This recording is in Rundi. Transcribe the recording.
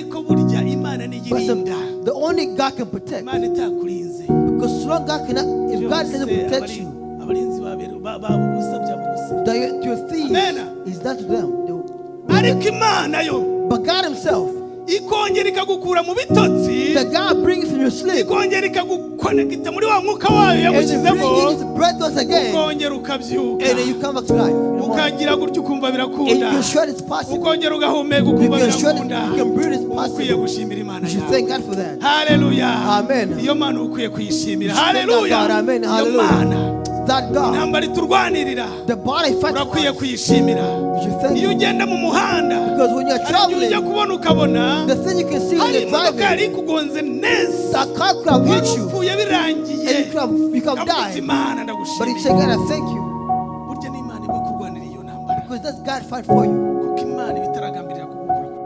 Ariko burya Imana niyo But irinda. the only God can protect. Imana itakurinze, Because so long God cannot, if God doesn't byose protect you, abarinzi babo ubusa byaba ubusa. Your thieves Amen. Is not to them. Ariko Imana yo But God Himself, ikongera ikagukura mu bitotsi, that God brings from your sleep ikongera ikagukonegita muri wa mwuka wayo and then yagushyizemo, bring in His breath once again, ukongera ukabyuka, and then you come back to life in the morning. Ukagira gutyo ukumva And you birakunda, can sure it's possible. Ukongera ugahumeka You ukumva can sure birakunda. you can breathe, it's Uba ukwiye possible. gushimira Imana You should yawe. thank God for that. Haleluya. Amen. Iyo Mana ukwiye kuyishimira. You should thank Haleluya. God. Amen. Iyo Hallelujah. Mana, That God, intambara iturwanirira, the body fights for urakwiye us. Kuyishimira. You should thank Iyo Him. ugenda mu muhanda, Because when you're hari igihe ujya traveling, kubona ukabona the thing you can see when hari you're imodoka driving, yari ikugonze neza, that car could have hit you, upfuye birangiye, and you could have ukavuga uti, died. "Imana, But you say, ndagushimiye." "God, I thank you." Burya n'Imana iba ikurwanira iyo ntambara. Because that's God fight for you.